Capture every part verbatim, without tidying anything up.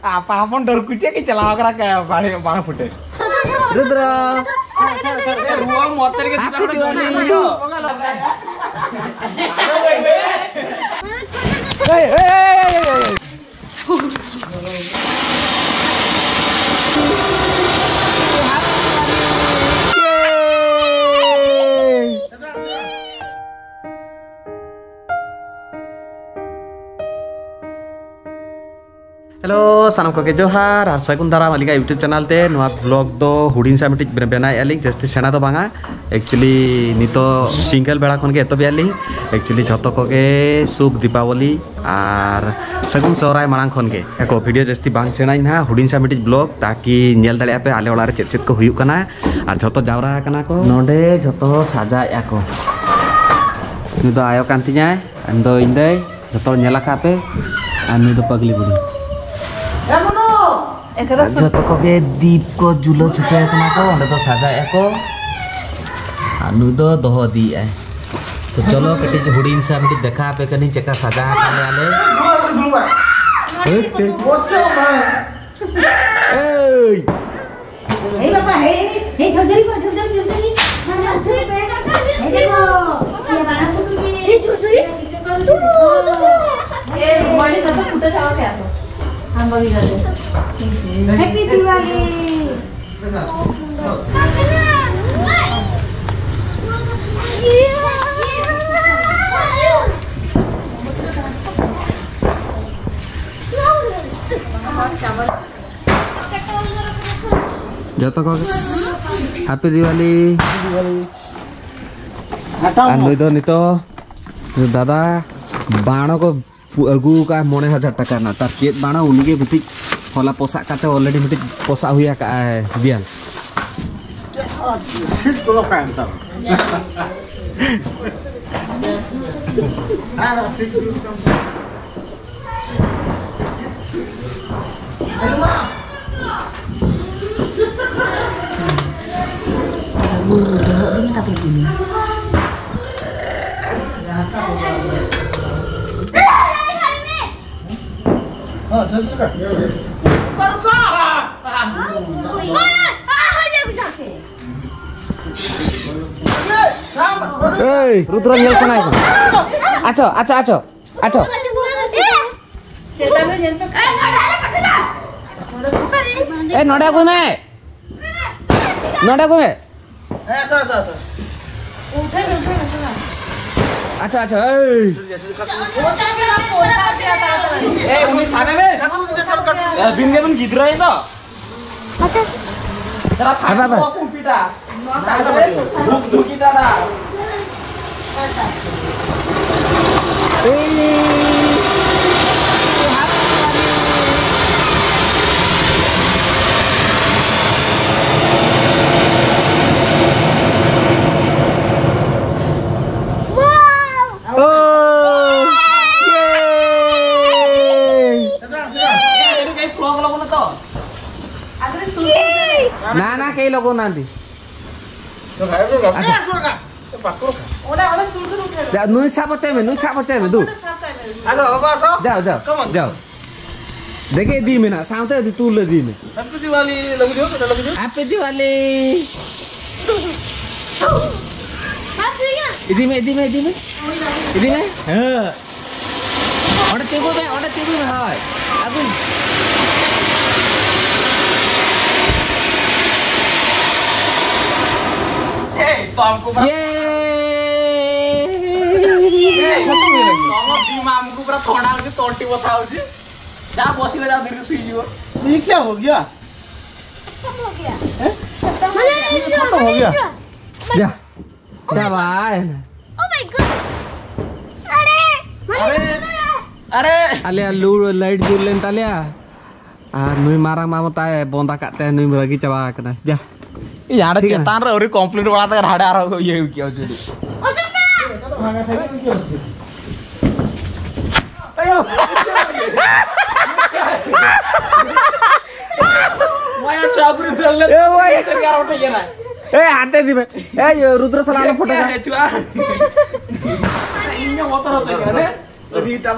ᱟᱯᱟ ᱦᱚᱯᱚᱱ ᱰᱚᱨ ᱠᱩᱪᱤᱭᱟᱹ ᱠᱤ ᱪᱟᱞᱟᱣ ᱠᱟᱱᱟ ᱠᱟ ᱵᱟᱲᱮ ᱵᱟᱲ ᱯᱷᱩᱴᱮ᱾ ᱨᱩᱫᱨᱟ᱾ ᱨᱩᱣᱟᱹ ᱢᱚᱛ ᱨᱮᱜᱮ ᱦᱟᱯᱮ ᱫᱩᱲᱩᱵ ᱫᱩᱲᱩᱵ ᱫᱩᱲᱩᱵ᱾ ᱮᱭ, ᱮᱭ, ᱮᱭ, ᱮᱭ, ᱮᱭ᱾ Hello, ᱥᱟᱱᱟᱢ ᱠᱚᱜᱮ ᱡᱚᱦᱟᱨ ᱟᱨ ᱥᱟᱹᱜᱩᱱ ᱫᱟᱨᱟᱢ ᱟᱹᱞᱤᱧᱟᱜ YouTube channel ᱛᱮ᱾ ᱱᱚᱣᱟ vlog ᱫᱚ ᱦᱩᱰᱤᱧ ᱥᱟ ᱢᱤᱫᱴᱤᱡ ᱵᱮᱱᱟᱣᱮᱫᱼᱟ ᱞᱤᱧ, ᱡᱟᱹᱥᱛᱤ ᱥᱮᱬᱟ ᱫᱚ ᱵᱟᱝᱟ᱾ Actually ᱱᱤᱛᱚᱜ ᱥᱤᱸᱜᱟᱹᱲ ᱵᱮᱲᱟ ᱠᱷᱚᱱ ᱜᱮ ᱮᱛᱚᱦᱚᱵᱮᱫᱼᱟ ᱞᱤᱧ᱾ Actually ᱡᱷᱚᱛᱚ ᱠᱚᱜᱮ ᱥᱩᱵ ᱫᱤᱯᱟᱵᱚᱞᱤ ᱟᱨ ᱥᱟᱹᱜᱩᱱ ᱥᱚᱦᱨᱟᱭ ᱢᱟᱲᱟᱝ ᱠᱷᱚᱱ ᱜᱮ᱾ ᱮᱠᱚ video ᱡᱟᱹᱥᱛᱤ ᱵᱟᱝ ᱥᱮᱬᱟᱧ ᱱᱟᱦᱟᱜ, ᱦᱩᱰᱤᱧ ᱥᱟ ᱢᱤᱫᱴᱤᱡ vlog, ᱛᱟᱠᱤ ᱧᱮᱞ ᱫᱟᱲᱮᱭᱟᱜᱼᱟ ᱯᱮ ᱟᱞᱮ ᱚᱲᱟᱜ ᱨᱮ ᱪᱮᱫ ᱪᱮᱫ ᱠᱚ ᱦᱩᱭᱩᱜ ᱠᱟᱱᱟ᱾ ᱟᱨ ᱡᱷᱚᱛᱚ ᱡᱟᱣᱨᱟ ᱟᱠᱟᱱᱟ ᱠᱚ ᱱᱚᱰᱮ, ᱡᱷᱚᱛᱚ ᱥᱟᱡᱟᱣᱮᱫᱼᱟ ᱠᱚ᱾ ᱱᱩᱭ ᱫᱚ ᱟᱭᱳ ᱠᱟᱱ ᱛᱤᱧᱟᱭ, ᱩᱱᱤ ᱫᱚ ᱤᱧ ᱫᱟᱹᱭ, ᱡᱷᱚᱛᱚ ᱦᱚᱲ ᱧᱮᱞ ᱟᱠᱟᱫ ᱯᱮ᱾ ᱟᱨ ᱱᱩᱭ ᱫᱚ ᱯᱟᱜᱽᱞᱤ ᱵᱩᱲᱦᱤ᱾ ᱮᱠᱟᱫᱚ ᱥᱩ- ᱡᱷᱚᱛᱚ ᱠᱚᱜᱮ ᱫᱤᱯ ᱠᱚ ᱡᱩᱞᱟᱹᱣ ᱪᱷᱩᱴᱟᱹᱣ ᱠᱟᱱᱟ ᱠᱚ, ᱚᱸᱰᱮ ᱫᱚ ᱥᱟᱡᱟᱣᱮᱫᱼᱟ ᱠᱚ᱾ ᱟᱨ ᱱᱩᱭ ᱫᱚ ᱫᱚᱦᱚ ᱤᱫᱤᱭᱮᱫᱼᱟᱭ᱾ ᱛᱚ ᱪᱚᱞᱚ ᱠᱟᱹᱴᱤᱡ ᱦᱩᱰᱤᱧ ᱥᱟ ᱢᱤᱫᱴᱤᱡ ᱫᱮᱠᱷᱟᱣ ᱟᱯᱮ ᱠᱟᱹᱱᱟᱹᱧ ᱪᱮᱫᱠᱟ ᱥᱟᱡᱟᱣ ᱟᱠᱟᱫ ᱞᱮᱭᱟ ᱞᱮ᱾ ᱦᱟᱹᱴ, ᱦᱟᱹᱴ᱾ ᱮᱭ! এই বাবা, এই, এই ঝরঝরি কর, ঝরঝরি, ঝরঝরি। না, না, শুয়ে পড়ে। এই দেখো, এই বাবা, তুমি এই ঝরঝরি। এই মোবাইলে যত ফুটে যাওয়া কে এত। হাম্বাগি যাবে। হ্যাপি দিওয়ালি। ᱡᱚᱛᱚ ᱠᱚ ᱦᱮᱯᱤ ᱫᱤᱣᱟᱞᱤ᱾ ᱟᱨ ᱱᱩᱭ ᱫᱚ ᱱᱤᱛᱚᱜ ᱫᱟᱫᱟ ᱵᱟᱬᱚ ᱠᱚ ᱯᱩ-, ᱟᱹᱜᱩ ᱟᱠᱟᱫᱼᱟ ᱢᱚᱬᱮ ᱦᱟᱡᱟᱨ ᱴᱟᱠᱟ ᱨᱮᱱᱟᱜ᱾ ᱛᱟᱨ ᱪᱮᱫ ᱵᱟᱬᱚ ᱩᱱᱤᱜᱮ ᱢᱤᱫᱴᱤᱡ ᱦᱚᱞᱟ ᱯᱚᱥᱟᱜ ᱠᱟᱛᱮ already ᱢᱤᱫᱴᱤᱡ ᱯᱚᱥᱟᱜ ᱦᱩᱭ ᱟᱠᱟᱫᱼᱟᱭ ᱫᱤᱭᱟᱞ᱾ ᱥᱤᱴ ᱠᱚᱫᱚ ᱚᱠᱟᱭ ᱮᱱ ᱛᱟᱢᱟ? ᱮᱭ, ᱨᱩᱫᱨᱚ ᱧᱮᱞ ᱥᱟᱱᱟᱭᱮ ᱠᱟᱱᱟ᱾ ᱟᱪᱪᱷᱟ, ᱟᱪᱪᱷᱟ, ᱟᱪᱪᱷᱟ, ᱟᱪᱪᱷᱟ᱾ ᱮ, ᱱᱚᱰᱮ ᱟᱹᱜᱩᱭ ᱢᱮ᱾ ᱱᱚᱰᱮ ᱟᱹᱜᱩᱭ ᱢᱮ᱾ ᱟᱪᱪᱷᱟ, ᱟᱪᱪᱷᱟ, ᱮᱭ᱾ ᱮ, ᱩᱱᱤ ᱥᱟᱵᱮ ᱢᱮ᱾ ᱮ, ᱵᱤᱱ ᱜᱮ ᱵᱤᱱ ᱜᱤᱫᱽᱨᱟᱹ ᱭᱮᱱ ᱫᱚ᱾ ᱪᱟᱞᱟᱜ ᱦᱟᱵᱟ, ᱦᱟᱵᱟ᱾ ᱠᱷᱟᱱ ᱠᱚ ᱯᱤᱴᱟ᱾ ᱱᱚᱣᱟ ᱠᱟᱴᱟ ᱨᱮ ᱫᱷᱩᱠ ᱫᱷᱩᱠᱤ ᱫᱟᱫᱟ᱾ ନା, ନା, କେହି ଲଗଉନାହାନ୍ତି। ଆସ। ଯା, ନୁଇଁ ସାପ ଚାହିଁବେ, ନୁଇଁ ସାପ ଚାହିଁବେ, ଦୁ। ଯାଅ, ଯାଅ, ଯାଅ। ଦେଖେ ଦି ମିନିଟ୍, ସାଉଁତେ ଯଦି ତୁ ଲେ ଦି ମିନିଟ୍। ହାପି ଦିୱାଲି ଲଗେଇ ଦିଅ, ସେଟା ଲଗେଇ ଦିଅ। Happy Diwali. Idi May, Idi May, Idi May. Idi May. ହଁ। ᱚᱸᱰᱮ ᱛᱤᱸᱜᱩ ᱢᱮ, ᱚᱸᱰᱮ ᱛᱤᱸᱜᱩ ᱢᱮ, ᱦᱳᱭ᱾ ᱟᱹᱜᱩᱭ ᱢᱮ᱾ ᱮᱭ, ᱛᱚ ᱟᱢ ᱠᱚ ᱵᱟᱨᱟ- ᱤᱭᱮ! ᱮᱭ, ᱛᱚ ᱟᱢ ᱫᱤ ᱢᱟ ᱟᱢ ᱠᱚ ᱵᱟᱨᱟ ᱛᱷᱚᱲᱟ ᱦᱚᱪᱚ, ᱛᱚᱱᱴᱤ ᱵᱚᱛᱷᱟ ᱦᱚᱪᱚ᱾ ᱡᱟ ᱵᱚᱥᱤ ᱞᱮ ᱡᱟ ᱫᱷᱤᱨᱤ ᱥᱩᱭ ᱡᱤᱵᱚ᱾ ᱤᱭᱮ ᱠᱭᱟ ᱦᱳ ᱜᱭᱟ? ᱠᱷᱟᱛᱟᱢ ᱦᱳ ᱜᱭᱟ? ᱦᱮᱸ? ᱠᱷᱟᱛᱟᱢ ᱦᱳ ᱜᱭᱟ? ᱡᱟ᱾ ᱪᱟᱵᱟᱭᱮᱱᱟ᱾ Oh my God! ᱟᱨᱮ! ᱟᱨᱮ! ᱟᱞᱮᱭᱟᱜ ᱞᱩ-, ᱞᱟᱭᱤᱴ ᱡᱩᱞ ᱞᱮᱱ ᱛᱟᱞᱮᱭᱟ᱾ ᱟᱨ ᱱᱩᱭ ᱢᱟᱨᱟᱝ ᱢᱟᱢᱟ ᱛᱟᱭ ᱵᱚᱸᱫᱟ ᱠᱟᱜ ᱛᱮ ᱱᱩᱭ ᱨᱟᱹᱜᱤ ᱪᱟᱵᱟ ᱟᱠᱟᱱᱟ᱾ ᱡᱟ᱾ ᱤᱧ ᱦᱟᱸᱰᱮ ᱴᱷᱤᱠ ᱜᱮᱭᱟ᱾ ᱪᱮᱛᱟᱱ ᱨᱮ ᱟᱹᱣᱨᱤ complete ᱚᱲᱟᱜ ᱛᱮ ᱦᱟᱸᱰᱮ ᱟᱨᱦᱚᱸ ᱤᱭᱟᱹ ᱦᱩᱭ ᱠᱮᱜᱼᱟ ᱪᱮᱫ᱾ ᱢᱟᱭᱟ ᱪᱟᱵᱨᱤ ᱫᱟᱞ ᱞᱮ᱾ ᱮ ᱵᱷᱟᱭ᱾ ᱥᱮ ᱜᱟᱨ ᱩᱴᱷᱮ ᱠᱟᱱᱟ᱾ ᱮ ᱦᱟᱱᱛᱮ ᱤᱫᱤ ᱢᱮ᱾ ᱮ ᱨᱩᱫᱨᱚ ᱥᱟᱞᱟᱜ ᱚᱱᱟ ᱯᱷᱳᱴᱳ ᱠᱟᱱᱟ᱾ ᱦᱤᱡᱩᱜᱼᱟ᱾ ᱤᱧ ᱵᱚᱛᱚᱨ ᱦᱚᱪᱚ ᱠᱟᱱᱟ᱾ ᱟᱹᱰᱤ ᱛᱟᱢ᱾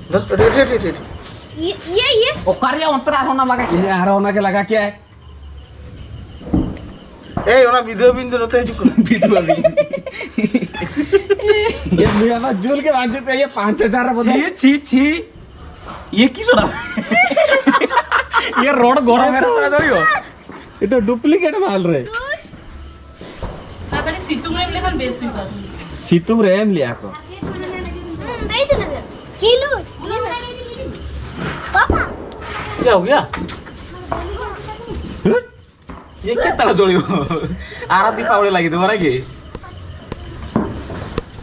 ᱫᱷᱟᱹᱴ, ᱟᱹᱰᱤ, ᱟᱹᱰᱤ, ᱟᱹᱰᱤ, ᱟᱹᱰᱤ, ᱟᱹᱰᱤ᱾ ᱤᱭᱟᱹ, ᱤᱭᱟᱹ, ᱤᱭᱟᱹ᱾ ᱚᱠᱟᱨᱮ ᱚᱱᱛᱮ ᱨᱮ ᱟᱨᱦᱚᱸ ᱚᱱᱟ ᱞᱟᱜᱟ ᱠᱮᱫ? ᱤᱧ ᱟᱨᱦᱚᱸ ᱚᱱᱟ ᱜᱮ ᱞᱟᱜᱟ ᱠᱮᱫ᱾ ᱮᱭ, ᱚᱱᱟ ᱵᱤᱫᱷᱩᱣᱟᱹ ᱵᱤᱱ ᱫᱚ ᱱᱚᱛᱮ ᱦᱤᱡᱩᱜ ᱠᱟᱱᱟ᱾ ᱵᱤᱫᱷᱩᱣᱟᱹ ᱵᱤᱱ᱾ ये मेरा ना जुल के बांध देते हैं, ये पाँच हजार बोले। छी, छी, छी। ये की सोडा? ये रोड गरम है, थोड़ा थोड़ी हो। ये तो डुप्लीकेट माल रे। ᱛᱟᱨᱯᱚᱨᱮ ᱥᱤᱛᱩᱝ ᱨᱮ ᱮᱢ ᱞᱮᱠᱷᱟᱱ ᱵᱮᱥ ᱦᱩᱭᱩᱜᱼᱟ᱾ ᱥᱤᱛᱩᱝ ᱨᱮ ᱮᱢ ᱞᱮᱭᱟ ᱠᱚ᱾ ᱦᱩᱸ, ᱫᱟᱹᱭ ᱛᱟᱞᱟᱝ ᱨᱮ᱾ ᱪᱤᱞᱩ᱾ पापा। क्या हो गया? ये क्या ताला जोड़ी हो? आरा दीपावली लगी तुम्हारा की?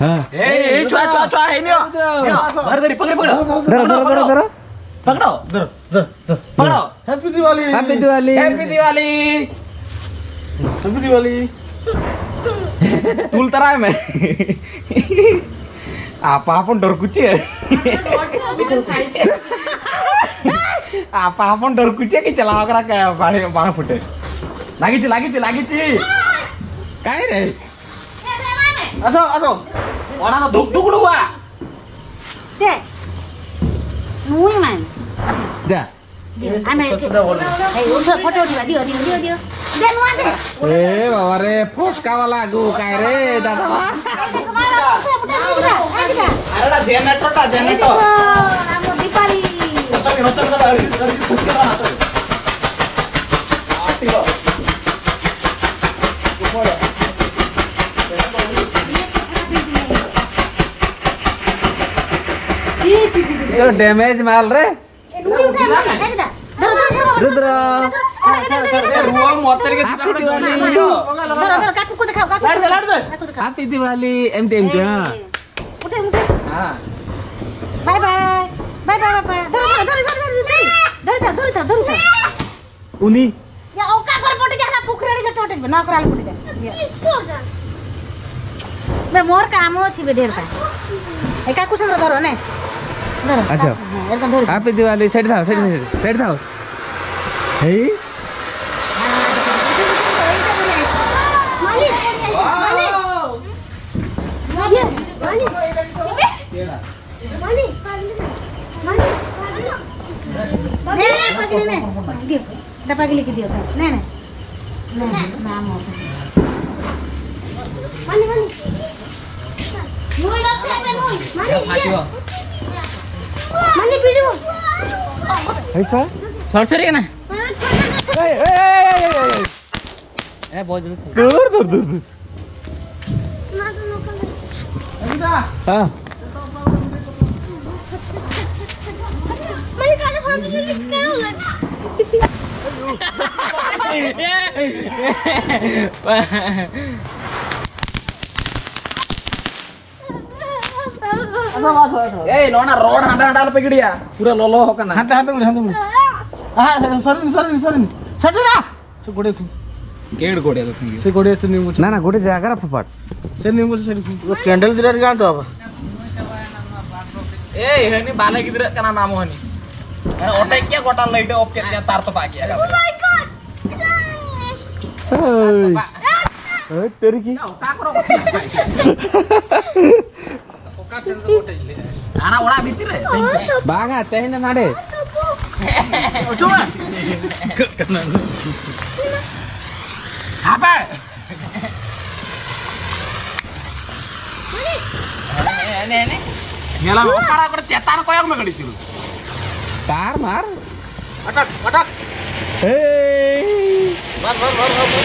हाँ। ए, ए, छुआ, छुआ, छुआ, ए, नियो। नियो, धर, धर, पकड़, पकड़। धर, धर, धर, धर। पकड़ो। धर, धर, धर। पकड़ो। Happy Diwali. Happy Diwali. Happy Diwali. Happy Diwali. तुल तराय में। आप अपन डर कुछ है। आप अपन डर कुछ है कि चलाओ करा क्या बाढ़, बाढ़ फुटे। लागी ची, लागी ची, लागी ची। काय रे? ᱟᱥᱚ, ᱟᱥᱚ᱾ ᱚᱱᱟ ᱫᱚ ᱫᱩᱠ ᱫᱩᱠ ᱩᱰᱩᱠᱚᱜᱼᱟ᱾ ᱫᱮ᱾ ᱱᱩᱭ ᱢᱟᱱ᱾ ᱡᱟ᱾ ᱫᱮ, ᱟᱢᱮ᱾ ᱦᱮᱸ, ᱩᱱᱠᱩ ᱯᱷᱳᱴᱳ ᱩᱰᱩᱠᱟ, ᱫᱤᱭᱳ, ᱫᱤᱭᱳ, ᱫᱤᱭᱳ, ᱫᱤᱭᱳ᱾ ᱫᱮ, ᱱᱚᱣᱟ ᱫᱮ᱾ ᱮ ᱵᱟᱵᱟ ᱨᱮ, ᱯᱷᱚᱥᱠᱟ ᱵᱟᱞᱟ ᱟᱹᱜᱩ ᱠᱟᱭ ᱨᱮ, ᱫᱟᱫᱟ ᱵᱟ᱾ ᱮ, ᱫᱮ, ᱠᱚᱢᱟ, ᱯᱷᱳᱴᱳ, ᱯᱷᱳᱴᱳ, ᱯᱷᱳᱴᱳ, ᱯᱷᱳᱴᱳ᱾ ᱟᱨᱮ, ᱚᱱᱟ ᱡᱮᱱᱟᱨᱮᱴᱚᱨ ᱴᱟ, ᱮ, ᱡᱮᱱᱟᱨᱮᱴᱚᱨ᱾ ᱫᱮᱠᱷᱚ, ᱟᱢ ᱫᱚ ᱫᱤᱯᱟᱞᱤ᱾ ᱱᱚᱛᱮ ᱜᱮ, ᱱᱚᱛᱮ ᱜᱮ, ᱟᱹᱰᱤ, ᱟᱹᱰᱤ ᱯᱷᱩᱥᱠᱟᱹ ᱠᱟᱱᱟ, ᱱᱚᱛᱮ ᱜᱮ᱾ ᱟᱨ ᱴᱷᱤᱠ ᱜᱮᱭᱟ᱾ ᱜᱚᱯᱚᱲ᱾ तो डैमेज माल रे। ए, नुनी उठा, नुनी उठा, उठा, उठा। धरो, धरो, धरो। रुद्र। ए, रुआ मत करके। Happy Diwali। धरो, धरो, काकू को दिखाओ, काकू को। लाड़ दे, लाड़ दे। काकू को दिखाओ। Happy Diwali। एमटी, एमटी, हाँ। उठे, उठे। हाँ। Bye, bye. Bye, bye, bye, bye. धरो, धरो, धरो। धरो, धरो, धरो, धरो। उनी। या ओका कर पटे जाना पुखरे जो टोटे बे, ना कर आलू पटे जा। ये। बे मोर काम हो छी बे ढेर का। एका कुछ कर धरो ने। धरो। अच्छा। हाँ, एकदम धरो। Happy Diwali, सेठ था, सेठ था, सेठ था। हे? मालिक, मालिक। मालिक, मालिक। मालिक, मालिक। ए, पगली ने। दियो। एटा पगली के दियो, ने, ने। ने, ने, ना, मो। मानी, मानी। नुई रख दे पे नुई। मानी, ये। मानी, पीड़ो। ऐसा? छोड़, छोड़, ये ना। ए, ए, ए, ए, ए, ए। ए, बहुत जल्दी से। दूर, दूर, दूर, दूर। हाँ। ए, नोना रोड हांडा हांडा पे गिड़िया, पूरा लोलो हो कना। हांडा हांडा हांडा। हाँ, सॉरी, सॉरी, सॉरी। छटरा। से गोड़े थी। गेड़ गोड़े तो थी। से गोड़े से नहीं मुझे। ना, ना, गोड़े जाकर फपाट। से नहीं मुझे, से नहीं। वो कैंडल दिला रहा तो अब। ए, हनी बाले गिदरे कना नाम हनी। अरे, ओटे क्या गोटा लाइट ऑफ कर दिया, तार तो पाके। Oh my God! ए, ए, तेरी की? काकरो। ᱟᱲᱟ ᱚᱲᱟᱜ ᱵᱷᱤᱛᱤᱨ ᱨᱮ᱾ ᱵᱟᱝᱟ, ᱛᱮᱦᱮᱧ ᱫᱚ ᱱᱟᱰᱮ᱾ ᱦᱟᱯᱮ᱾ ᱧᱮᱞᱟᱢ, ᱚᱠᱟᱨᱮ ᱚᱠᱟᱨᱮ ᱪᱮᱛᱟᱱ ᱠᱚᱭᱚᱜ ᱢᱮ ᱠᱟᱹᱴᱤᱡ ᱪᱩᱞᱩᱝ᱾ ᱛᱟᱨ ᱢᱟᱨ᱾ ᱟᱴᱟᱠ, ᱟᱴᱟᱠ᱾ ᱦᱮᱭ᱾ ᱢᱟᱨ, ᱢᱟᱨ, ᱢᱟᱨ, ᱢᱟᱨ, ᱢᱟᱨ᱾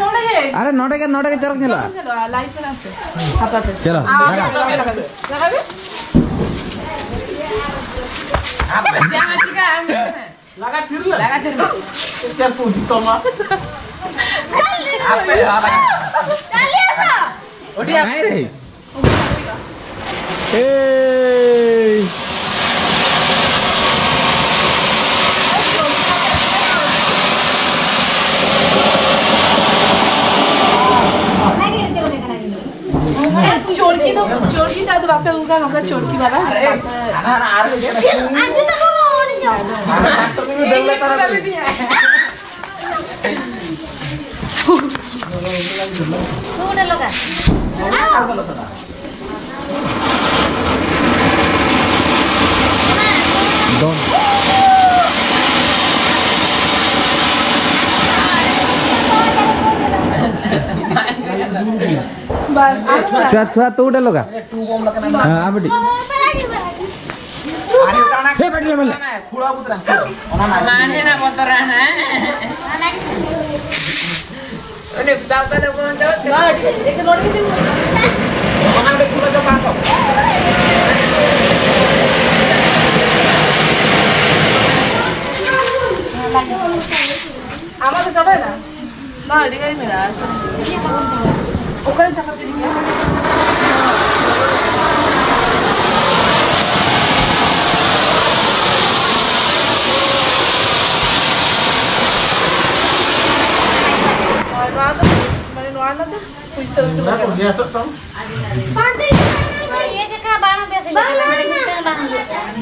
ᱟᱨᱮ, ᱱᱚᱰᱮ ᱜᱮ, ᱱᱚᱰᱮ ᱜᱮ ᱪᱚᱨᱚᱠ ᱧᱮᱞᱚᱜᱼᱟ᱾ ᱧᱮᱞᱚᱜᱼᱟ, ᱞᱟᱭᱤᱴ ᱢᱮᱱᱟᱜᱼᱟ ᱥᱮ? ᱦᱟᱯᱟᱛᱮ᱾ ᱪᱚᱞᱚ, ᱟᱨ ᱞᱟᱜᱟ᱾ ᱞᱟᱜᱟ ᱜᱮ᱾ ᱡᱟᱦᱟᱸ ᱪᱤᱠᱟ ᱟᱢ ᱞᱟᱜᱟ ᱛᱷᱤᱨ ᱞᱮ᱾ ᱞᱟᱜᱟ ᱛᱷᱤᱨ ᱞᱮ᱾ ᱪᱮᱫ ᱠᱚ ᱩᱪᱤᱛ ᱛᱟᱢᱟ? ᱟᱯᱮ ᱞᱟᱜᱟ᱾ ᱚᱰᱤᱭᱟ᱾ ᱦᱮᱸ ᱨᱮ᱾ ᱮᱭ᱾ ᱪᱚᱲᱠᱤ ᱫᱚ, ᱪᱚᱲᱠᱤ ᱫᱚ ᱟᱫᱚ ᱵᱟᱯᱮ ᱚᱱᱠᱟ, ᱱᱚᱝᱠᱟ ᱪᱚᱲᱠᱤ ᱵᱟᱞᱟ? ᱫᱚᱱ᱾ ᱵᱟᱝ, ᱟᱨ ᱵᱟᱝ᱾ ᱪᱷᱩᱣᱟ, ᱪᱷᱩᱣᱟ ᱛᱩ ᱰᱮᱞᱚᱜᱟ᱾ ᱦᱮᱸ, ᱟᱵᱰᱤ᱾ ᱦᱮ, ᱵᱟᱴᱤ ᱞᱮ ᱢᱮᱞᱮ᱾ ᱢᱟᱱᱮ ᱱᱟ ᱵᱚᱛᱚᱨᱟ, ᱦᱮᱸ᱾ ᱚᱱᱮ ᱥᱟᱵ ᱠᱟᱛᱮ ᱵᱚᱱ ᱪᱟᱞᱟᱜ ᱠᱟᱱᱟ᱾ ᱚᱱᱟ ᱢᱤᱫᱴᱮᱱ ᱯᱩᱨᱟᱹ ᱫᱚ ᱵᱟᱝ ᱠᱚ᱾ ᱟᱢᱟᱜ ᱫᱚ ᱪᱟᱵᱟᱭᱮᱱᱟ? ᱵᱟᱝ, ᱟᱹᱰᱤ ᱜᱷᱟᱹᱲᱤᱡ ᱢᱮᱱᱟᱜᱼᱟ᱾ ᱚᱠᱟᱨᱮ ᱪᱟᱵᱟ ᱠᱮᱫ ᱜᱮᱭᱟ? ᱦᱳᱭ, ᱱᱚᱣᱟ ᱫᱚ, ᱢᱟᱱᱮ, ᱱᱚᱣᱟ ᱨᱮᱱᱟᱜ ᱫᱚ ᱯᱩᱭᱥᱟᱹ ᱩᱥᱩᱞ ᱠᱟᱱᱟ᱾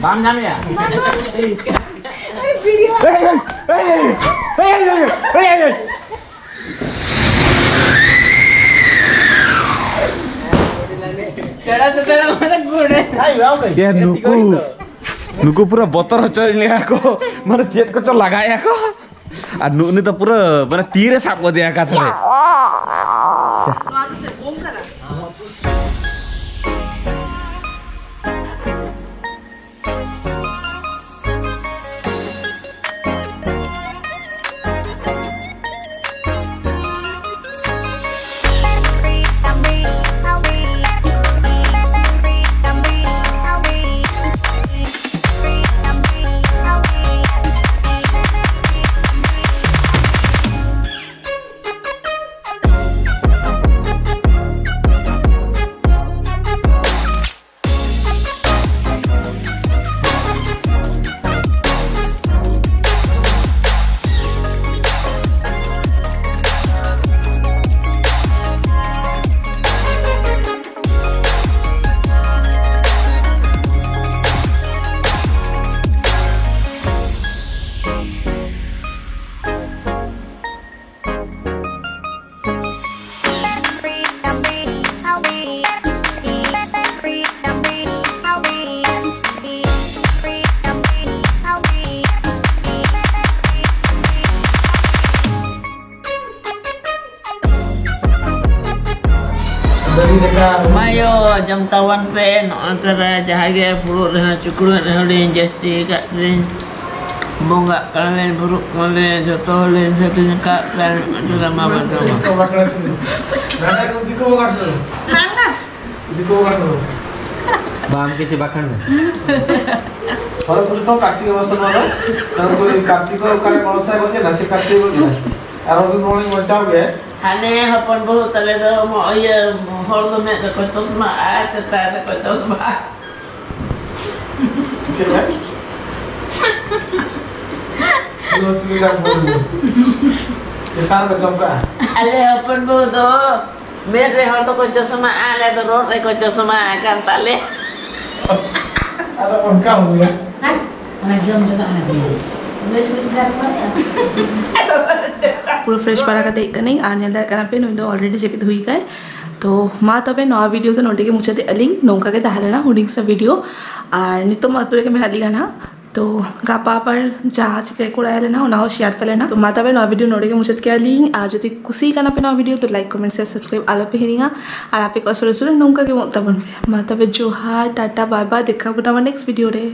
ᱵᱟᱝ ᱧᱟᱢᱮᱭᱟ᱾ ᱮᱭᱟ, ᱱᱩᱠᱩ, ᱱᱩᱠᱩ ᱯᱩᱨᱟᱹ ᱵᱚᱛᱚᱨ ᱦᱚᱪᱚᱭ ᱞᱮᱭᱟ ᱠᱚ, ᱢᱟᱱᱮ ᱪᱮᱫ ᱠᱚᱪᱚ ᱞᱟᱜᱟᱭᱮᱫ ᱠᱚ᱾ ᱟᱨ ᱱᱩᱜ-, ᱩᱱᱤ ᱫᱚ ᱯᱩᱨᱟᱹ, ᱢᱟᱱᱮ, ᱛᱤᱨᱮ ᱥᱟᱵ ᱜᱚᱫᱮᱭᱟ ᱠᱟᱛᱷᱟ ᱨᱮ᱾ ᱢᱟᱭᱳ, ᱡᱚᱢ ᱛᱟᱵᱚᱱ ᱯᱮ᱾ ᱱᱚᱜᱼᱚᱭ ᱛᱟᱨᱟ ᱡᱟᱦᱟᱸ ᱜᱮ ᱯᱷᱩᱲᱩᱜ ᱨᱮᱦᱚᱸ ᱪᱩᱠᱲᱩᱡ ᱨᱮᱦᱚᱸ ᱞᱤᱧ ᱡᱟᱹᱥᱛᱤ ᱟᱠᱟᱫ ᱞᱤᱧ᱾ ᱵᱚᱸᱜᱟᱜ ᱠᱟᱱᱟᱞᱮ, ᱵᱩᱨᱩᱜ ᱠᱟᱱᱟᱞᱮ, ᱡᱚᱛᱚ ᱦᱚᱲ ᱞᱤᱧ ᱥᱟᱹᱠᱷᱨᱤᱧ ᱟᱠᱟᱫ ᱯᱮ᱾ ᱱᱚᱜᱼᱚᱭ ᱛᱟᱨᱟ ᱢᱟ ᱵᱟᱝ ᱜᱟᱱᱚᱜᱼᱟ᱾ ᱫᱤᱠᱩ ᱵᱚᱸᱜᱟ ᱴᱷᱮᱱ᱾ ᱵᱟᱝ, ᱠᱤᱪᱷᱩ ᱵᱟᱠᱷᱟᱱ ᱢᱮ᱾ ᱦᱚᱨᱮ ᱠᱨᱤᱥᱱᱚ ᱠᱟᱨᱛᱤᱠ ᱚᱵᱚᱥᱥᱚ ᱱᱚᱣᱟ ᱫᱚ᱾ ᱠᱟᱨᱚᱱ ᱠᱚ ᱠᱟᱨᱛᱤᱠ ᱠᱚ ᱚᱠᱟᱨᱮ ᱵᱚᱲᱚ ᱥᱟᱭ ᱜᱚᱡ ᱮᱱᱟ, ᱥᱮ ᱠᱟᱨᱛᱤᱠ ᱜᱚᱡ ᱮᱱᱟ᱾ ᱟᱨ ᱚᱨᱵᱤᱱᱫ ᱢᱚᱬᱮ ᱵᱟᱧᱪᱟᱣ ᱜᱮ᱾ ᱦᱟᱱᱮ ᱦᱚᱯᱚᱱ ᱵᱟᱹᱦᱩ ᱛᱟᱞᱮ ᱫᱚ ᱢᱚ-, ᱤᱭᱟᱹ, ᱦᱚᱲ ᱫᱚ ᱢᱮᱫ ᱨᱮᱠᱚ ᱪᱚᱥᱢᱟ ᱟᱨ ᱪᱮᱛᱟᱱ ᱨᱮᱠᱚ ᱪᱚᱥᱢᱟ᱾ ᱪᱤᱠᱟᱹᱭᱮᱱᱟ? ᱪᱩᱞᱦᱟᱹ ᱪᱩᱞᱦᱟᱹ ᱫᱟᱜ ᱵᱚᱞ᱾ ᱪᱮᱛᱟᱱ ᱨᱮ ᱪᱚᱢᱠᱟᱜᱼᱟ᱾ ᱟᱞᱮ ᱦᱚᱯᱚᱱ ᱵᱟᱹᱦᱩ ᱫᱚ ᱢᱮᱫ ᱨᱮ ᱦᱚᱲ ᱫᱚᱠᱚ ᱪᱚᱥᱢᱟᱜᱼᱟ, ᱟᱞᱮ ᱫᱚ ᱨᱚᱲ ᱨᱮᱠᱚ ᱪᱚᱥᱢᱟ ᱟᱠᱟᱱ ᱛᱟᱞᱮ᱾ ᱟᱫᱚ ᱚᱱᱠᱟ ᱦᱩᱭᱩᱜᱼᱟ᱾ ᱚᱱᱟ ᱡᱚᱢ ᱡᱚᱝᱟᱜ ᱚᱱᱟ ᱠᱚ᱾ ᱯᱩᱨᱟᱹ ᱯᱷᱨᱮᱥ ᱵᱟᱲᱟ ᱠᱟᱛᱮ ᱦᱮᱡ ᱠᱟᱹᱱᱟᱹᱧ ᱟᱨ ᱧᱮᱞ ᱫᱟᱲᱮᱭᱟᱜ ᱠᱟᱱᱟ ᱯᱮ, ᱱᱩᱭ ᱫᱚ ᱚᱞᱨᱮᱰᱤ ᱡᱟᱹᱯᱤᱫ ᱦᱩᱭ ᱠᱟᱭ᱾ ᱛᱚ ᱢᱟ ᱛᱚᱵᱮ ᱱᱚᱣᱟ ᱵᱷᱤᱰᱤᱭᱳ ᱫᱚ ᱱᱚᱰᱮ ᱜᱮ ᱢᱩᱪᱟᱹᱫᱮᱫ ᱟᱹᱞᱤᱧ᱾ ᱱᱚᱝᱠᱟ ᱜᱮ ᱛᱟᱦᱮᱸ ᱞᱮᱱᱟ ᱦᱩᱰᱤᱧ ᱥᱟ ᱵᱷᱤᱰᱤᱭᱳ, ᱟᱨ ᱱᱤᱛᱚᱜ ᱢᱟ ᱟᱹᱛᱩ ᱨᱮᱜᱮ ᱢᱮᱱᱟᱜ ᱞᱤᱧᱟ ᱱᱟᱦᱟᱜ᱾ ᱛᱚ ᱜᱟᱯᱟ ᱟᱵᱟᱨ ᱡᱟᱦᱟᱸ ᱪᱤᱠᱟᱹ ᱠᱚᱨᱟᱣ ᱞᱮᱱᱟ ᱚᱱᱟ ᱦᱚᱸ ᱥᱮᱭᱟᱨ ᱯᱮ ᱞᱮᱱᱟ᱾ ᱛᱚ ᱢᱟ ᱛᱚᱵᱮ ᱱᱚᱣᱟ ᱵᱷᱤᱰᱤᱭᱳ ᱱᱚᱰᱮ ᱜᱮ ᱢᱩᱪᱟᱹᱫ ᱠᱮᱫᱼᱟ ᱞᱤᱧ, ᱟᱨ ᱡᱩᱫᱤ ᱠᱩᱥᱤ ᱠᱟᱱᱟ ᱯᱮ ᱱᱚᱣᱟ ᱵᱷᱤᱰᱤᱭᱳ ᱛᱚ ᱞᱟᱭᱤᱠ, ᱠᱚᱢᱮᱱᱴ, ᱥᱮᱭᱟᱨ, ᱥᱟᱵᱥᱠᱨᱟᱭᱤᱵ ᱟᱞᱚ ᱯᱮ ᱦᱤᱲᱤᱧᱟ, ᱟᱨ ᱟᱯᱮ ᱠᱚ ᱥᱩᱨ ᱥᱩᱨ ᱱᱚᱝᱠᱟ ᱜᱮ ᱮᱢᱚᱜ ᱛᱟᱵᱚᱱ ᱯᱮ᱾ ᱢᱟ ᱛᱚᱵᱮ ᱡᱚᱦᱟᱨ, ᱴᱟᱴᱟ, ᱵᱟᱭ ᱵᱟᱭ, ᱫᱮᱠᱷᱟ ᱵᱚᱱᱟ ᱱᱮᱠᱥᱴ ᱵᱷᱤᱰᱤᱭᱳ ᱨᱮ᱾